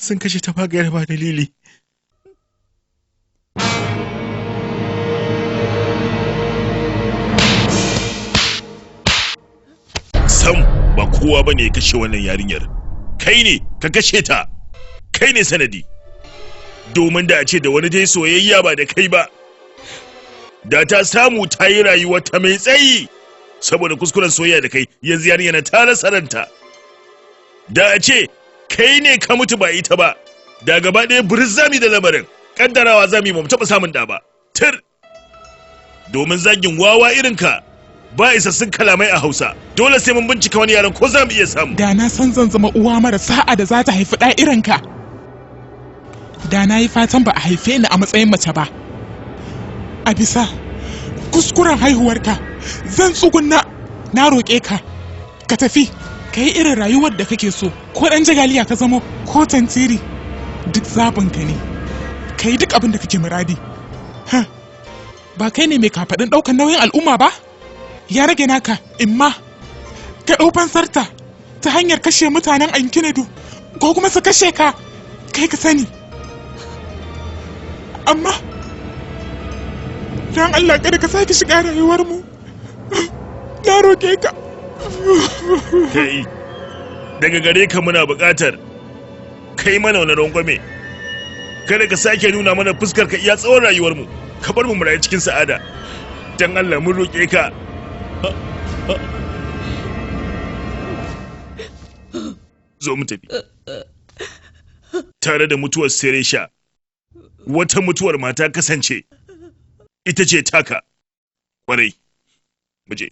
Sun kashe ta ba gaira ba dalili. Sam ba kowa bane ya kashe wannan yarinyar. Kai ne ka kashe ta. Kai ne sanadi. Domin da a ce da wani dai soyayya ba da kai ba. Da ta samu ta yi rayuwa ta mai tsayi saboda kuskuren soyayya da kai yanzu yarinyar ta rasa ranta. Da a ce kai ne ka mutu ba ita ba, da gaba ɗaya buris zami da lamarin, kaddarawa zami ba mu taɓa samun da ba. Tir! Domin zagin wawa irinka ba isassun kalamai a Hausa, dole sai mun bincika wani yaran ko za mu iya samu. Da na san zan zama uwa mara sa'a da za ta haifi ɗa irinka. Da na yi fatan ba a haife ni a matsayin mace ba. A bisa kuskuren haihuwarka zan tsugunna na roƙe ka, ka tafi ka yi irin rayuwar da kake so, ko ɗan jagaliya ka zamo ko tantiri, duk zaɓinka ne, ka yi duk abin da kake muradi. Ha, ba kai ne mai kafaɗin ɗaukar nauyin al'umma ba? Ya rage naka, imma ka ɗau fansarta ta hanyar kashe mutanen Ankinedu ko kuma su kashe ka, kai ka sani. Amma don Allah kada ka sake shiga rayuwarmu, na roƙe ka. Kai, daga gare ka muna buƙatar kai mana wani rangwame. Kada ka sake nuna mana fuskar ka iya tsawon rayuwarmu, ka bar mu mu rayu cikin sa'ada. Dan Allah mun roƙe ka. Zo mu tafi. Tare da mutuwar Sirisha, wata mutuwar mata kasance ita ce taka. Kwarai, mu je.